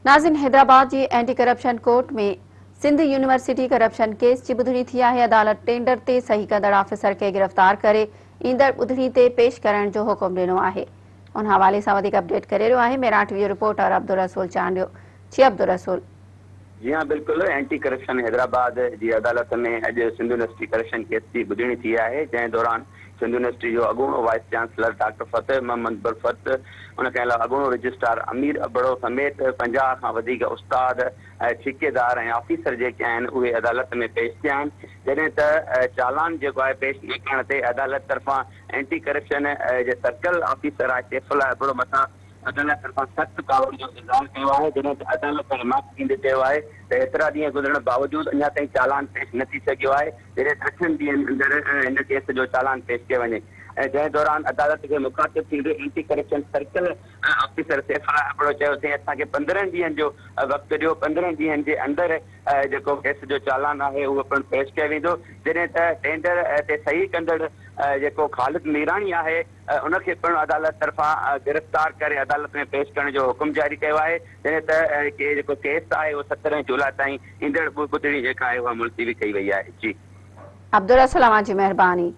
ناظرين حيدرآباد جي anti corruption court ۾ Sindh university corruption case جي ٻڌڻي ٿي آهي، عدالت ٽينڊر تي صحيح ڪندڙ آفيسر کي گرفتار ڪري ايندڙ ٻڌڻي تي پيش ڪرڻ جو حڪم ڏنو آهي. ان حوالي سان وڌيڪ اپڊيٽ ڪري رهيو آهي ميران ٽي وي جو رپورٽر عبدالرسول چانڊيو. جي عبدالرسول. جي ها بلڪل اينٽي ڪرپشن حيدرآباد جي عدالت ۾ اڄ سنڌ يونيورسٽي ڪرپشن ڪيس جي ٻڌڻي ٿي آهي جنهن دوران سنڌ يونيورسٽي جو اڳوڻو vice chancellor doctor Fateh Muhammad Burfat ان کان علاوه اڳوڻو رجسٽرار امير ابڙو سميت 50 کان وڌيڪ استاد ٺيڪيدار ۽ آفيسر جيڪي آهن اهي عدالت ۾ پيش ٿيا آهن جڏهن ته چالان جيڪو آهي پيش نه ڪرڻ تي عدالت طرفان اينٽي ڪرپشن جي سرڪل آفيسر آهي سيف الله ابڙو مٿان عدالت طرفان سخت ڪاوڙ جو اظهار ڪيو آهي، جڏهن ته عدالت ريمارڪس ڏيندي چيو آهي ته ايترا ڏينهن گذرڻ باوجود اڃا تائين چالان پيش نه ٿي سگهيو آهي، جڏهن ته اٺن ڏينهن اندر هن ڪيس جو چالان پيش ڪيو وڃي ۽ جنهن دوران عدالت کي مخاطب ٿيندي anti corruption circle officer Saifullah Abro چيو سائين اسان کي 15 ڏينهن جو وقت ڏيو، 15 ڏينهن جي اندر جيڪو ڪيس جو چالان آهي اهو پڻ پيش ڪيو ويندو، جڏهن ته ٽينڊر تي صحيح ڪندڙ جيڪو خالد ميراڻي آهي. ان کي پڻ عدالت طرفان گرفتار ڪري عدالت ۾ پيش ڪرڻ جو حڪم جاري ڪيو آهي، جڏهن ته جيڪو ڪيس آهي اهو 17 جولاء تائين ايندڙ ٻڌڻي جيڪا آهي اها ملتوي ڪئي وئي آهي. جي. عبدالرسول اوهان جي مهرباني.